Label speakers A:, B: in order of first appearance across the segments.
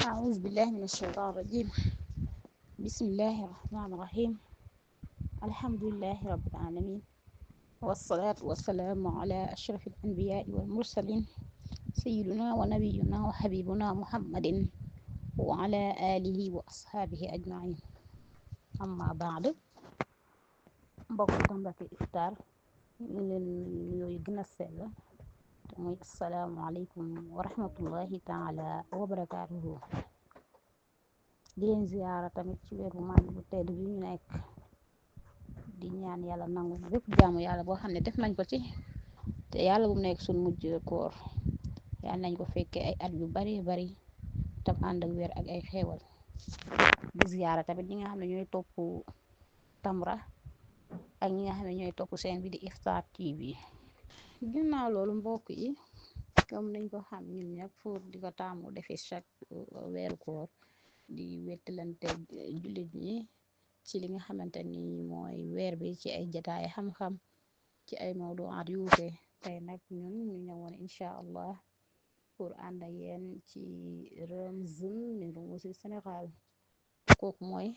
A: أعوذ بالله من الشيطان الرجيم. بسم الله الرحمن الرحيم. الحمد لله رب العالمين، والصلاة والسلام على أشرف الأنبياء والمرسلين، سيدنا ونبينا وحبيبنا محمد وعلى آله وأصحابه أجمعين. أما بعد، mbokk tambaki iftar ñu leen yooyu gën a sell te muy asalaamualeykum wa rahmatullahi taala wa barakaatuhu. di leen ziyaara tamit ci weer bu mag bu tedd bi ñu nekk, di ñaan yàlla nangu bépp jaamu yàlla boo xam ne def nañ ko ci, te yàlla bu mu nekk suñ mujj koor. yàlla nañ ko fekkee ay at yu bari bari tam ànd ak weer ak ay xeewal. di ziyaara tamit ñi nga xam ne ñooy topp Tamra ak ñi nga xam ne ñooy topp seen bi di Iftar TV. ginnaaw loolu mbokk yi, comme nañ ko xam ñun ñëpp pour di ko taamu defee chaque weeru koor, di wettalante jullit ñi ci li nga xamante ni mooy weer bi ci ay jataay xam-xam, ci ay mawduwaat yu wuute. tey nag ñun ñu ñëwoon incha allah pour ànd ak yéen ci Ramzan min rumuusi Sénégal. kooku mooy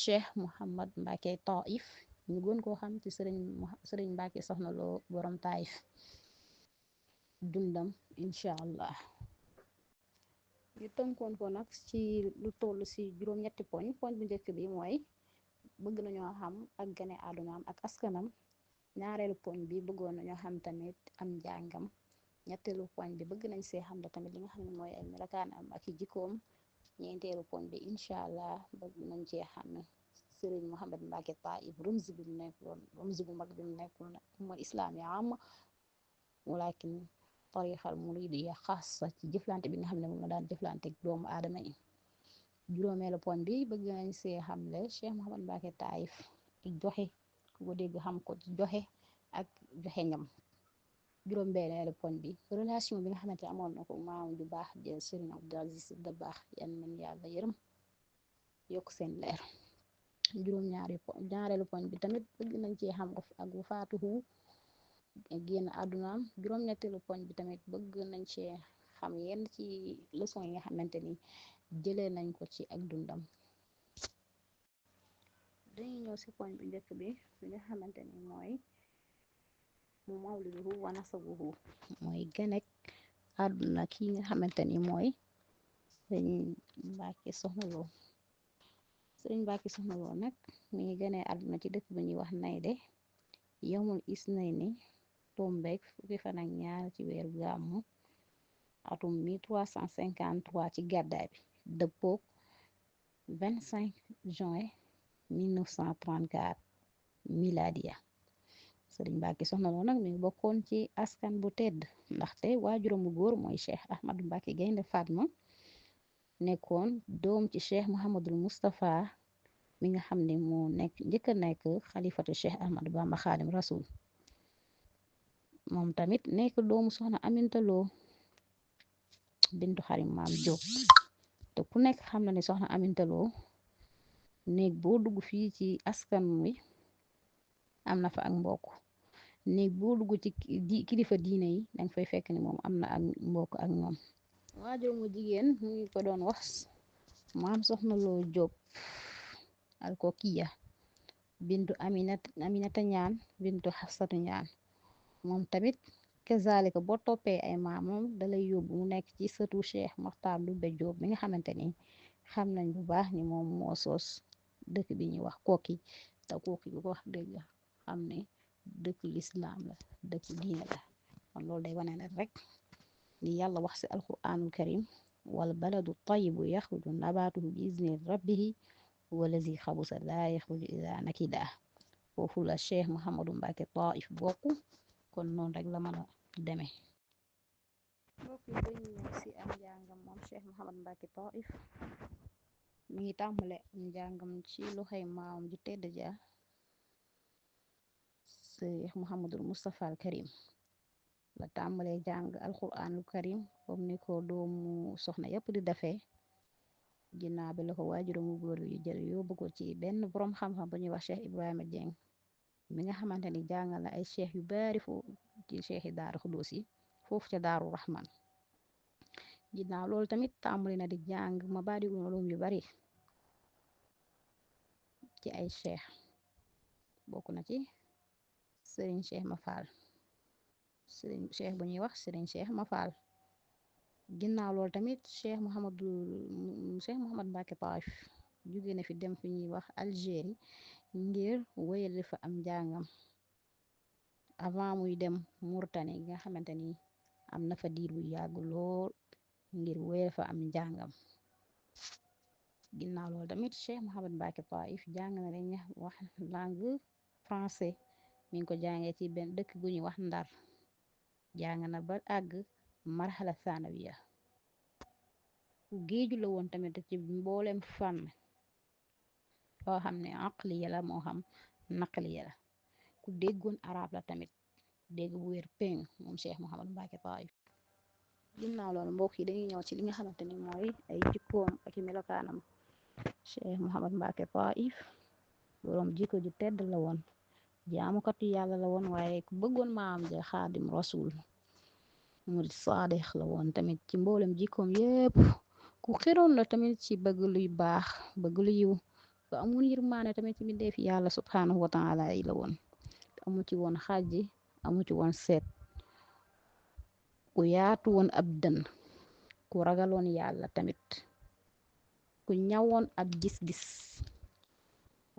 A: Cheikh Mouhamad Mbacke Taif, ñu gën koo xam ci sëriñ Mbacke Soxna Lo borom Taif. dundam incha allah ñu tënkoon ko nag ci lu toll ci juróom-ñetti poñ bu njëkk bi mooy bëgg nañoo xam ak gane àddunaam ak askanam. ñaareelu poñ bi bëggoon nañoo xam tamit am njàngam. ñetteelu poñ bi bëgg nañ see xam la tamit li nga xam ne mooy ay melakaanam ak i jikkoom. ñeenteelu poñ bi incha allah bëgg nañ cee xam ne Sëriñ Mouhamad Mbacke Taif rumzi bi mu nekkoon, rumzi bu mag bi mu nekkoon mooy islaam ya am, walakin tarixal muridiya xaasa ci jëflante bi nga xam ne moom la daan jëflante ak doomu aadama yi. juróomeelu poñ bi bëgg nañ see xamle Cheikh Mouhamad Mbacke Taif ci joxe, ku ko dégg xam ko ci joxe ak joxe ñam. juróom-benneelu poñ bi relation bi nga xamante amoon na ko maam ju baax jël Sëriñ Abdou Aziz Dabakh, yan nañ yàlla yërëm yokk seen leer. ñaareelu poñ bi tamit bëgg nañ cee xam ak wafaatuhu, génn àddunaam. juróom-ñetteelu poñ bi tamit bëgg nañ cee xam yenn ci leçon yi nga xamante ni jëlee nañ ko ci ak dundam. dañuy ñëw ci poñ bu njëkk bi nga xamante ni mooy mu mawliduhu wa nasabuhu, mooy ganek àdduna ki nga xamante ni mooy Sëriñ Mbacke Soxna Lo. Sëriñ Mbacke Soxna Lo nag mi ngi ganee àdduna ci dëkk bi ñuy wax Nayde yawmul isnayni tombeek fukki fan ak ñaar ci weeru gàmmu atum 1353 ci gàddaay bi, dëppook 25 juin 1934 miladiya. Sëriñ Mbacke Soxna Lo nag mi ngi bokkoon ci askan bu tedd, ndaxte waajuram bu góor mooy Cheikh Ahmadou Mbacke Gaynde Fatma, nekkoon doom ci Cheikh Mouhamadul Moustapha mi nga xam ne moo njëkk a nekk xalifatu Cheikh Ahmadou Bamba Xaadim Rasul. moom tamit nekk doomu soxna Aminta Lo bintu xarim maam Jóob. te ku nekk xam na ne soxna Aminta Lo néeg boo dugg fii ci askan wi am na fa ak mbokk. néeg boo dugg ci kilifa diine yi danga fay fekk ni moom am na ak mbokk ak ñoom. waajur mu jigéen mu ngi ko doon wax maam Soxna Lo Jóob alkokiya bintu Aminata ñaan bintu Xafsatu ñaan. moom tamit kazalika boo toppee ay maamam dalay yóbbu mu nekk ci sëtu Cheikh Moxtaar Ndumbe Jóob mi nga xamante ni xam nañ bu baax ni moom moo soos dëkk bi ñuy wax Koki. te Koki bu ko wax dëgg xam ne dëkk lislaam la, dëkk diine la. kon loolu day wane ne rek li yàlla wax ci alquranul karim, wal baladu tayibu yaxruju nabaatuhu bi izni rabbihi walazi xabusa laa yaxruju ila nakida. foofu la Cheikh Mouhamadou Mbacke Taif bokk. kon noonu rek la mën a demee. mbokk yi dañuy ñëw ci am njàngam moom Cheikh Mouhamad Mbacke Taif. mi ngi tàmbale am njàngam ci loxoy maam ju tedd ja Cheikh Mouhamadul Moustapha al Karim. la tàmbalee jàng alquranul karim comme ni ko doomu soxna yépp di defee. ginnaaw bi la ko waajuramu góor yi jël yóbbu ko ci benn borom xam-xam bu ñuy wax Cheikh Ibrahima Dieng, mi nga xamante ni jàngal na ay cheikh yu bari ci cheikh yi daaru xudóos yi foofu ca daaru Rahman. ginnaaw loolu tamit tàmbali na di jàng mabaadi ulum yu bari ci ay cheikh bokk na ci sëriñ cheikh ma faal sëriñ cheikh bu ñuy wax sëriñ cheikh ma faal ginnaaw loolu tamit cheikh Mouhamad Mbacke Taif jóge na fi dem fi ñuy wax Algérie ngir wéyal fa am njàngam avant muy dem Mauritanie nga xamante ni am na fa diir bu yàgg lool ngir wéyal fa am njàngam ginnaaw loolu tamit cheikh Mouhamad Mbacke Taif jàng na dañuy wax langue français mi ngi ko jàngee ci benn dëkk bu ñuy wax Ndar jàng na ba àgg marhala sanawiya ku géeju la woon tamit ci mboolem fànn yoo xam ne aqliya la moo xam naqliya la ku déggoon arab la tamit dégg bu wér péng moom cheikh Mouhamad Mbacke Taif ginnaaw loolu mbokk yi dañuy ñëw ci li nga xamante ni mooy ay jikkoom ak melokaanam cheikh Mouhamad Mbacke Taif boroom jikko ju tedd la woon jaamukatu yàlla la woon waaye ku bëggoon maam ja xaadim rasul murid saadix la woon tamit ci mboolem jikkoom yépp ku xiroon la tamit ci bëgg luy baax bëgg lu yiw ku amoon yërmaane tamit ci mbindeefi yàlla subhanahu wa taala yi la woon amu ci woon xaaji amu ci woon seet ku yaatu woon ab dën ku ragaloon yàlla tamit ku ñawoon ab gis-gis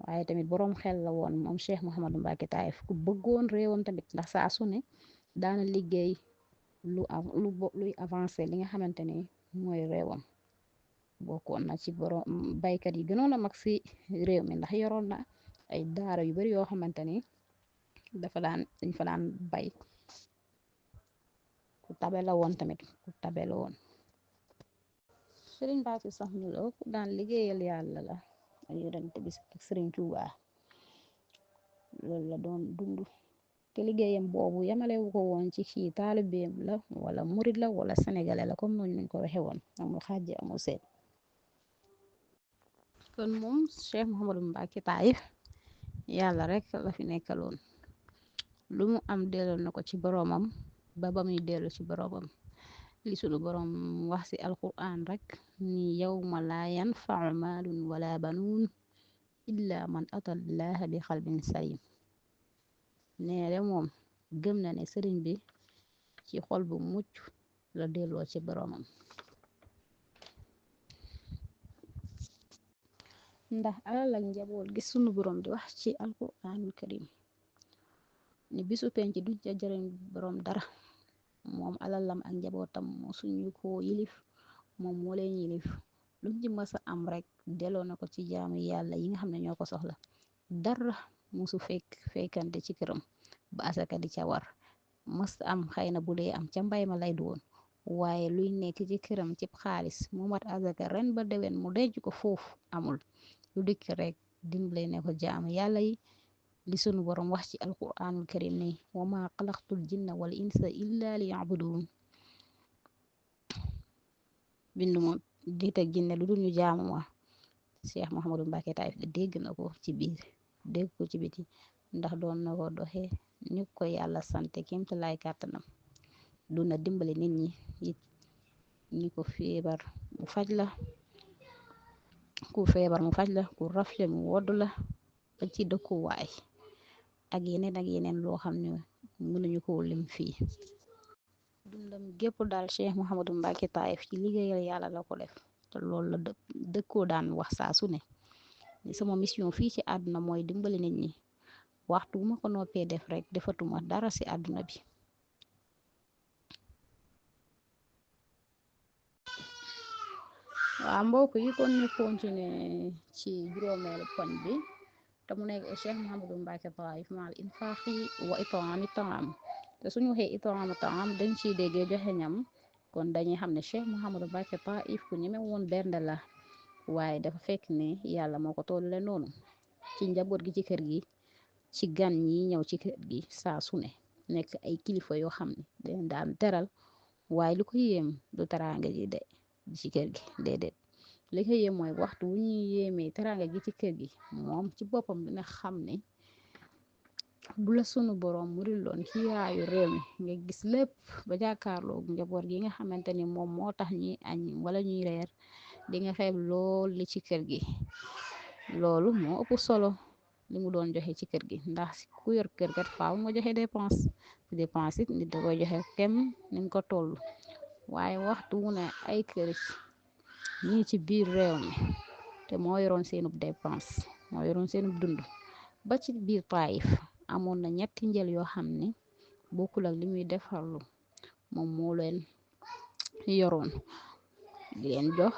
A: waaye tamit boroom xel la woon moom cheikh Mouhamadou Mbacke Taif ku bëggoon réewam tamit ndax saa su ne daana liggéey luy avancé li nga xamante ne mooy réewam bokkoon na ci borom baykat yi gënoon a mag si réew mi ndax yoroon na ay daara yu bari yoo xamante ni dañ fa daan bay ku tabe la woon tamit ku tabe la woon sëriñ Mbacke sax ñu la ku daan liggéeyal yàlla la ak yonent bi ak sëriñ Tuubaa loolu la doon dund te liggéeyam boobu yamalewu ko woon ci kii taalibeem la wala murid la wala sénégalais la comme noonu lañ ko waxe woon amul xaaji amul seet kon moom cheikh Mouhamadou Mbacke Taif yàlla rek la fi nekkaloon lu mu am delloo na ko ci boroomam ba muy dellu ci boroomam li sunu boroom wax ci alquran rek ni yawma laa yanfau maalun wala banuun illa man atallaha bi xalbin salim neere moom gëm na ne sëriñ bi ci xol bu mucc la delloo ci boroomam ndax alal ak njaboot gi sunu boroom di wax ci alquranul karim ni bisu penc duñ ca jëriñ boroom dara moom alalam ak njabootam moo suñu ko yilif moom moo leen yilif luñ ci mës a am rek delloo na ko ci jaamu yàlla yi nga xam ne ñoo ko soxla dara musu fekkante ci këram ba asaka di ca war mës am xëy na bu dee am ca mbay ma lay doon waaye luy nekk ci këram ci xaalis mu mat asaka ren ba déwén mu denc ko foofu amul lu dikk rek dimbale ne ko jaamu yàlla yi li sunu borom wax ci alquranul karim ni wa ma xalaqtul jinna wal insa illa li yabudun bindu moom nit ak jinne lu dul ñu jaamu ma cheikh Mouhamadou Mbacke Taif dégg na ko ci biir dégg ko ci biti ndax doon na ko doxee ni ko yàlla sante kémta lay kàttanam du na dimbale nit ñi it ñi ko feebar mu faj la ku feebar mu faj la ku rafle mu wodd la ba ci dëkkuwaay ak yeneen loo xam ne mënuñu ko lim fii dundam gépp daal cheikh Mouhamadou Mbacke Taif ci liggéeyal yàlla la ko def te loolu la dëkkoo daan wax saa su ne ni sama mission fii ci àdduna mooy dimbali nit ñi waxtu bu ma ko noppee def rek defatuma dara ci àdduna bi waaw mbokk yi kon ñu continuer ci juróomeelu poñ bi te mu nekk cheikh Mouhamadou Mbacke Taif maal infaqi wa itaami taam te suñu waxee itaamu taam dañ ciy déggee joxe ñam kon dañuy xam ne cheikh Mouhamadou Mbacke Taif ku ñeme woon bernde la waaye dafa fekk ne yàlla moo ko tollale noonu ci njaboot gi ci kër gi ci gan ñi ñëw ci kër gi saa su ne nekk ay kilifa yoo xam ne dañ daan teral waaye lu ko yéem du teraanga ji de ci kër gi déedéet li ko yéem mooy waxtu wu ñuy yéemee teraanga gi ci kër gi moom ci boppam dina xam ne bu la sunu borom muril loon kiiraayu réew mi nga gis lépp ba jàkkaarloo njaboot gi nga xamante ni moom moo tax ñuy añ wala ñuy reer di nga xeeb lool li ci kër gi. loolu moo ëpp solo li mu doon joxe ci kër gi, ndax ku yor kër kat faaw nga joxe dépense it nit da koy joxe kem ni mu ko toll. waaye waxtu wu ne ay kër ñi ci biir réew mi te moo yoroon seenub dépense moo yoroon seenub dund. ba ci biir Taif amoon na ñetti njël yoo xam ne bokkul ak li muy defarlu moom moo leen yoroon di leen jox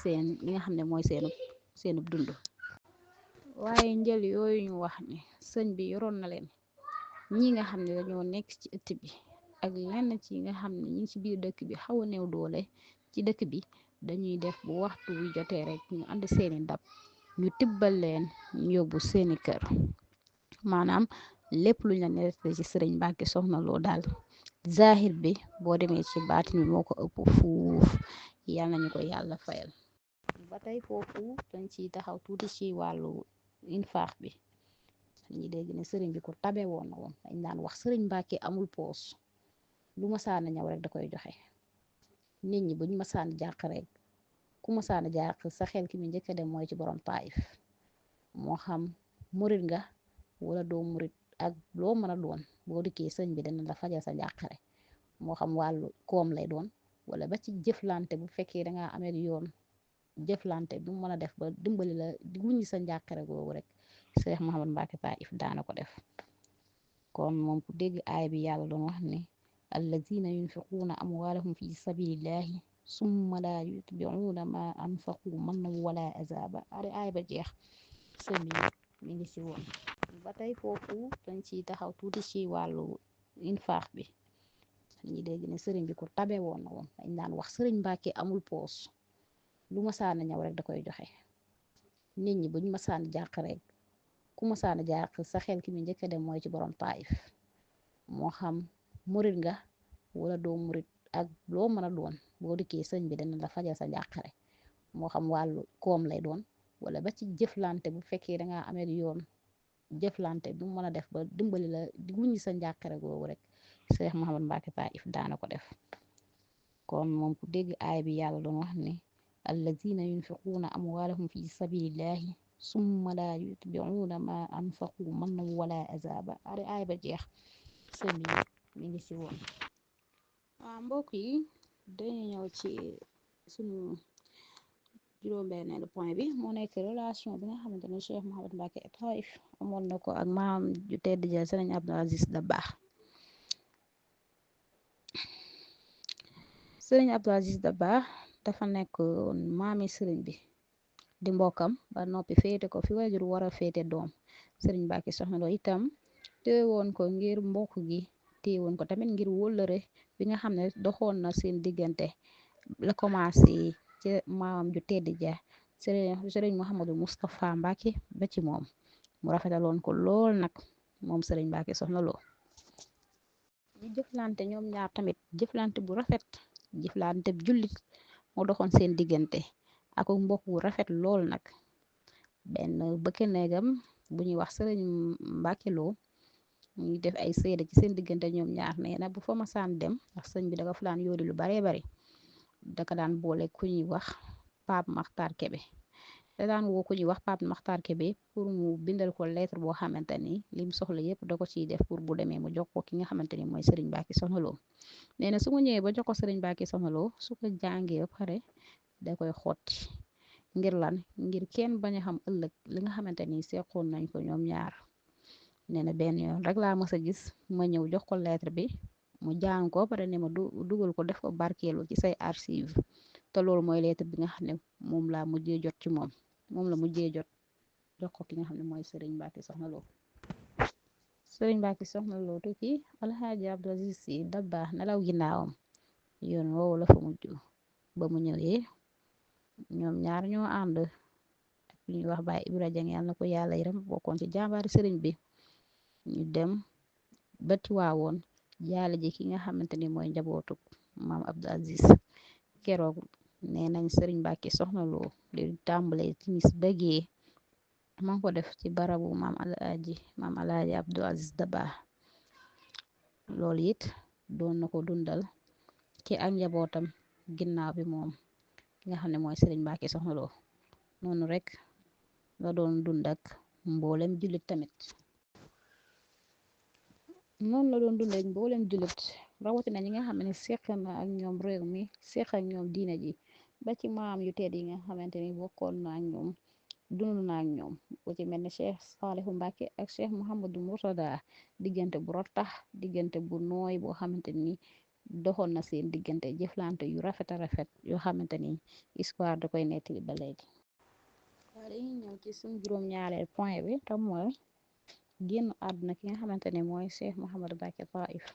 A: seen li nga xam ne mooy seenub dund. waaye njël yooyu ñu wax ni sëñ bi yoroon na leen, ñi nga xam ne dañoo nekk ci ëtt bi ak lenn ci nga xam ne ñi ci biir dëkk bi xaw a néew doole ci dëkk bi, dañuy def bu waxtu wi jotee rek ñu ànd seeni ndab ñu tibbal leen ñu yóbbu seeni kër. maanaam lépp lu ñu la nettali ci sëriñ Mbàkke Soxna Lo daal zahir bi boo demee ci baatin bi moo ko ëpp fuuf. yal nañu ko yàlla fayal. ba tey foofu dañ ciy taxaw tuuti ci wàllu infaax bi. ñi dégg ne sëriñ bi ko tabe woon na woon, dañ daan wax sëriñ Mbàkke amul poos, lu ma saana ñëw rek da koy joxe. nit ñi buñ ma saan jàq rek ku ma saan jàq sa xel ki mu njëkk a dem mooy ci borom Taif. moo xam murit nga wala doo murit ak loo mën a doon, boo dikkee sëñ bi dana la fajal sa njàqare. moo xam wàllu koom lay doon wala ba ci jëflante, bu fekkee dangaa amee yoon jëflante bu mën a def ba dimbali la di wuññi sa njàqare googu rek Cheikh Mouhamadou Mbacké Taif daana ko def. kon moom ku dégg aay bi yàlla doon wax ne allazina yunfiquuna amwaalahum fi sabilillahi summa laa yutbi'uuna ma anfaqu mannan wala azaba ari aay ba jeex, sëñ bi mi ngi ci woon. ba tey foofu dañ ciy taxaw tuuti ci wàllu infaax bi. ñi dégg ne sëriñ bi ko tabe woon na woon, dañ daan wax sëriñ Mbàkke amul poos, lu ma saana ñëw rek da koy joxe. nit ñi buñ ma saan jàq rek ku ma saan jàq sa xel ki mu njëkk a dem mooy ci borom Taif. moo xam murit nga wala doo murit ak loo mën a doon, boo dikkee sëñ bi dana la fajal sa njàqare. moo xam wàllu koom lay doon wala ba ci jëflante, bu fekkee dangaa amee yoon jëflante bu mën a def ba dimbali la di wuññi sa njàqare googu rek Cheikh Mouhamadou Mbacké Taif daana ko def. kon moom ku dégg aay bi yàlla doon wax ne allazina yunfiquuna amwaalahum fi sabilillahi summa laa yutbi'uuna ma anfaqu mannan wala azaba ari aay ba jeex, sëñ bi mi ngi ci woon. waaw mbokk yi, dañu ñëw ci suñu juróom-benneelu point bi, moo nekk relation bi nga xamante ne Cheikh Mouhamadou Mbacké Taif amoon na ko ak maam ju tedd ja Sëriñ Abdou Aziz Dabakh. Sëriñ Abdou Aziz Dabakh dafa nekk maami sëriñ bi di mbokkam ba noppi féete ko fi waajur war a féete doom. Sëriñ Mbàkke Soxna Lo itam téye woon ko ngir mbokk gi, téye woon ko tamit ngir wóllëre bi nga xam ne doxoon na seen diggante, la commencé ci maamam ju tedd ja sëriñ Mouhamadou Moustapha Mbàkke ba ci moom, mu rafetaloon ko lool nag moom sëriñ Mbàkke Soxna Lo. ñu jëflante ñoom ñaar tamit jëflante bu rafet, jëflante jullit moo doxoon seen diggante ak mbokk bu rafet lool nag. benn bëkk néegam bu ñuy wax sëriñ Mbàkke Lo ñu def ay seede ci seen diggante ñoom ñaar, nee na bu fa masaan dem, ndax sëñ bi dafa daan yóori lu baree bari, daka daan boole ku ñuy wax Pape Makhtar Kébé. da daan woo ku ñuy wax Pape Makhtar Kébé pour mu bindal ko lettre boo xamante ni lim soxla yëpp da ko ciy def pour bu demee mu jox ko ki nga xamante ni mooy sëriñ Mbàkke Soxna Lo. nee na su ma ñëwee ba jox ko sëriñ Mbàkke Soxna Lo, su ko jàngee ba pare da koy xotti. ngir lan? ngir kenn bañ a xam ëllëg li nga xamante ni seqoon nañ ko ñoom ñaar. nee na benn yoon rek laa mës a gis ma ñëw jox ko lettre bi mu jàng ko pare ne ma dugal ko def ko barkeelu ci say archive, te loolu mooy lettre bi nga xam ne moom laa mujjee jot ci moom la mujjee jot jox ko ki nga xam ne mooy sëriñ Mbàkke Soxna Lo. sëriñ Mbàkke Soxna Lo tukki, Alxaaji Abdou Aziz Sy Dabakh nelaw ginnaawam, yoon woowu la fa mujj. ba mu ñëwee ñoom ñaar ñoo ànd ak ñuy wax Baay Ibra Jeng, yàlla na ko yàlla yërëm, bokkoon ci jàmbaari sëriñ bi. ñu dem ba Tiwaawoon jaale ji ki nga xamante ni mooy njabootu maam Abdou Aziz. keroog nee nañ sëriñ Mbàkke Soxna Lo di tàmbalee timis bëggee maa ngi ko def ci barabu maam alaaji Abdou Aziz Dabakh loolu it doon na ko dundal ci ak njabootam ginnaaw bi moom ki nga xam ne mooy Serigne Mbacké Soxna Lo noonu rek la doon dund ak mboolem jullit tamit noonu la doon dund ak mboolem jullit rawatina ñi nga xam ne seq na ak ñoom réew mi seq ak ñoom diine ji ba ci maam yu tedd yi nga xamante ni bokkoon na ak ñoom dund na ak ñoom ku ci mel ni Cheikh Salihu Mbacké ak Cheikh Mouhamadou Mourtada diggante bu rotax diggante bu nooy boo xamante ni doxoon na seen diggante jëflante yu rafet a rafet yoo xamante ni histoire da koy nettali ba léegi. waaw dañuy ñëw ci suñu juróom-ñaareel point bi tam mooy génn àdduna ki nga xamante ne mooy Cheikh Mouhamadou Mbacké Taif.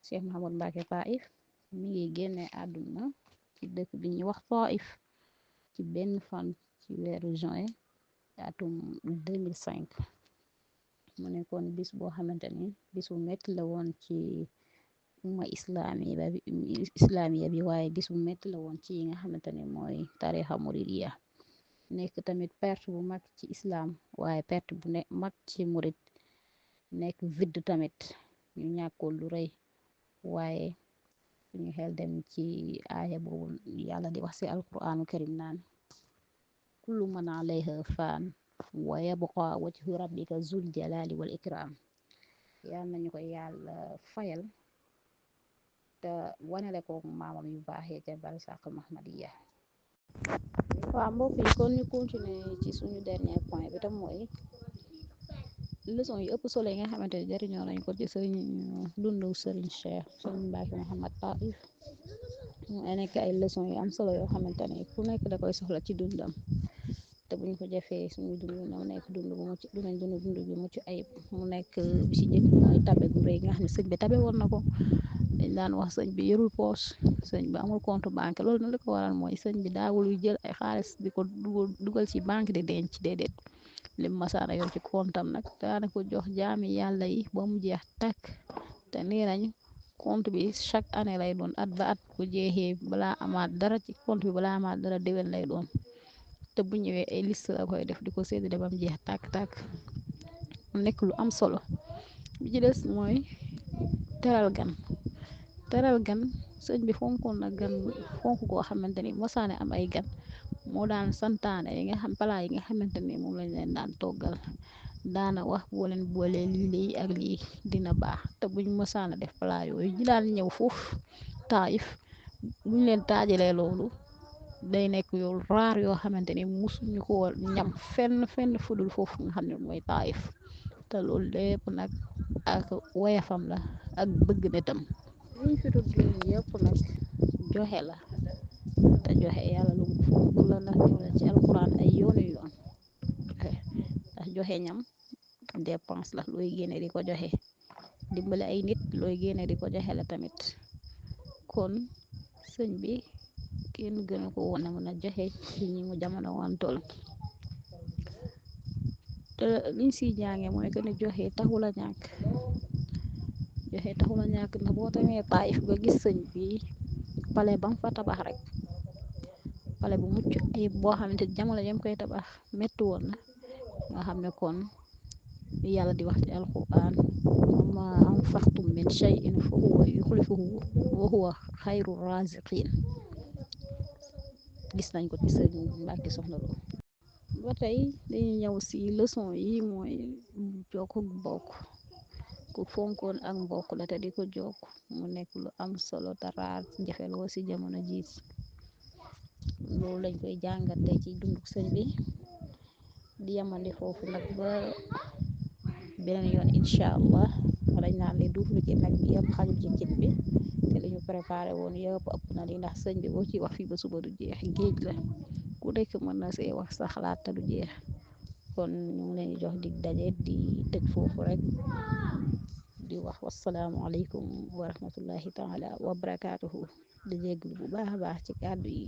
A: Cheikh Mouhamadou Mbacké Taif mi ngi génne àdduna ci dëkk bi ñuy wax Taif ci benn fan ci weeru juin atum 2005 mu nekkoon bis boo xamante ni bis bu metti la woon ci umma islamiya bi waaye bis bu metti la woon ci yi nga xamante ne mooy tarixa muridiya nekk tamit perte bu mag ci islam waaye perte bu mag ci murid nekk vide tamit ñu ñàkkoon lu rëy waaye suñu xel dem ci aaya boobu yàlla di wax ci alquranu karim naan kullu man alayha faan wa yabqa wajhu rabbika zul jalali wal ikram yal nañu ko yàlla fayal te wanele ko maamam yu baaxee ca barsàq Muhammadiya. waaw mbokk yi kon ñu continuer ci suñu dernier point bi tam mooy leçon yu ëpp solo yi nga xamante ne jariñoo nañ ko ci dundu sëriñ Cheikh sëriñ Mbacké Mouhamad Taif mu nekk ay leçon yu am solo yoo xamante ne ku nekk da koy soxla ci dundam te buñ ko jafee suñu dund mu nekk dund bu mucc dinañ dund bi mucc ayib mu nekk bi ci njëkk mooy tabe gu rëy nga xam ne sëñ bi tabe woon na ko dañ daan wax sëñ bi yorul poos sëñ bi amul compte banque loolu na li ko waral mooy sëñ bi daawul jël ay xaalis di ko dugal ci banque di denc déedéet lim masaana yor ci comptam nag daana ko jox jaami yàlla yi ba mu jeex tàkk te nee nañ compte bi chaque année lay doon at ba at bu jeexee balaa amaat dara ci compte bi balaa amaat dara déwén lay doon te bu ñëwee ay liste la koy def di ko séddale ba mu jeex tàkk mu nekk lu am solo bi ci des mooy teral gan sëñ bi fonkoon na gan fonk koo xamante ni mosaane am ay gan moo daan santaane yi nga xam palaa yi nga xamante ni moom lañ leen daan toggal daana wax boo leen boolee lii ak lii dina baax te buñ mosaana def palaa yooyu ñu daan ñëw foofu Taif buñ leen taajalee loolu day nekk yow raar yoo xamante ni musuñu ko ñam fenn fudul foofu nga xam ne mooy Taif te loolu lépp nag ak woyafam la ak bëgg nitam liñ fi tudd yëpp nag joxe la te joxe yàlla lu mu fonk la ndax ñëw na ci alquran ay yoonu yoon ndax joxe ñam dépense la looy génne di ko joxe dimbale ay nit looy génne di ko joxe la tamit kon sëñ bi kenn gënu ko woon a mën a joxe ci ñi mu jamono woon toll te liñ siy jànge mooy que ne joxe taxul a ñàkk ndax boo tamee Taif ba gis sëñ bi pale ba mu fa tabax rek pale bu mucc ayib boo xamante ni jamono yam koy tabax métti woon na nga xam ne kon yàlla di wax ci alquran ma anfaqtum min shay'in fa huwa yukhlifuhu wa huwa xayru raziqin gis nañ ko ci sëñ Mbacké Soxna Lo ba tey dañuy ñëw si leçon yi mooy jokk bokk ku fonkoon ak mbokk la te di ko jokk mu nekk lu am solo te raar jafeloo si jamono jiit loolu lañ koy jàngate ci dundu sëñ bi di yamandi foofu nag ba beneen yoon incha allah dañ naan li duuf lu ci nag bi yëpp xajul ci cin bi te li ñu préparé woon yëpp ëpp na li ndax sëñ bi boo ci wax fii ba suba du jeex géej la ku nekk mën na see wax sa xalaat te du jeex kon ñu ngi leen di jox dig daje di tëj foofu rek di wax wasalaamualeykum wa rahmatullahi taala wa barakaatuhu di jéglu bu baax a baax ci kàddu yi